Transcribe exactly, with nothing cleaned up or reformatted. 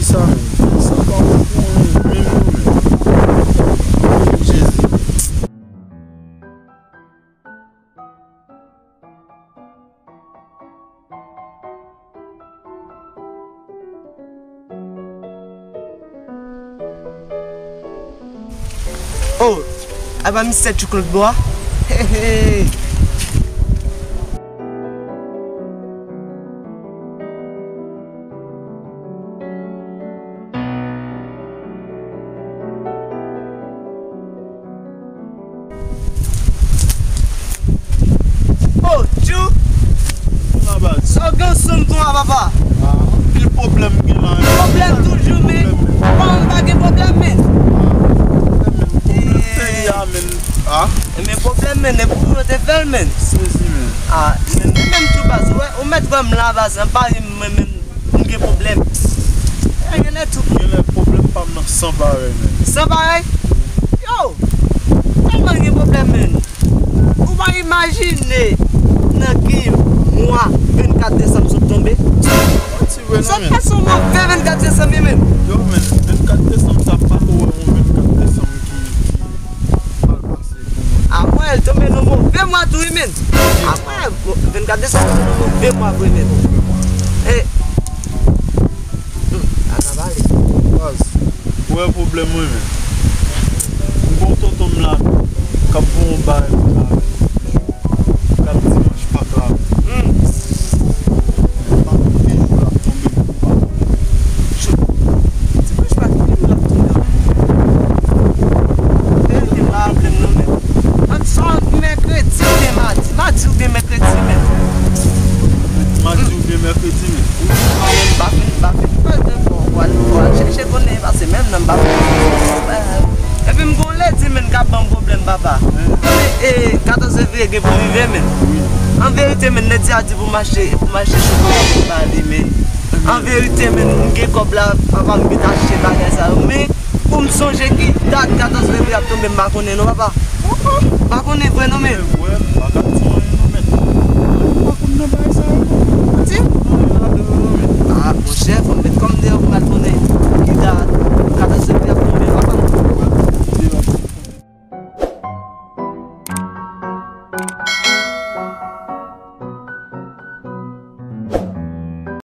Sa menm, sa pa bon pou anyen menm non menm. Jezi. Oh, apa misye Tchouk lòt bò a? Hey, hey. Oh, Tchou! Sa w gen sou m tou a, papa? Ah, anpil pwoblèm gen la, men. Pwoblèm toujou, men. Kòman m pa gen pwoblèm, men? Ah, pwoblèm, men. Pwoblèm peyi a, men. Ah. Men pwoblèm, men, e pou yo te fè l, men. Sezi, men. Ah, men, men, men tou baz, ou wè, ou mèt wè m la, baz, anpayi m, men, men. M gen pwoblèm. E genlè tou. Genlè pwoblèm pa m nan san parèy, men. San parèy? Yo! Tèlman gen pwoblèm, men. Ou pa imajine nan ki mwa vennkat desanm sot tonbe. Sot pase yon move vennkat desanm, wi, men. Yo, men, vennkat desanm sa pa ko wè yon vennkat desanm ki, ki mal pase pou moun. Apre, l tonbe nan move mwa tou, wi, men. Apre, vennkat desanm tonbe nan move mwa vre, men. E, hmm, sa ka pale. Baz, ou wè pwoblèm mwen, men. M gon tonton m la, k ap fè yon bagay pou sa, men. K ap dimanch Pak la. Hmm. Pa konn ki jou l ap tonbe, m pa konnen. Jou, dimanch Pak, ki jou l ap tonbe ankò? Verite, m pa raple m non, men. Ant swa mèkredi oubyen madi. Madi oubyen mèkredi, men. Madi oubyen mèkredi, men. Ou di mwen, m pa fin, m pa fin pè de bon, w al, w al chèche konnen, paske menm nan m pa fin. Epi m gon ledi, men, k ap ban m pwoblèm, papa. Konnen, e, katòz fevriye gen pou rive, men. An verite, men, ledi a di pou m achte, pou m achte chokola pou m ba li, men. An verite, men, m gen kòb la, papa, m vin achte bagay sa yo, men pou m sonje ki dat katòz fevriye ap tonbe, m pa konnen non, papa. M pa konnen vre non, men. Mwen, m pa ka di w anyen non, men. M pa konn nan bagay sa yo non. Ou di? Ah, monchè, fò m met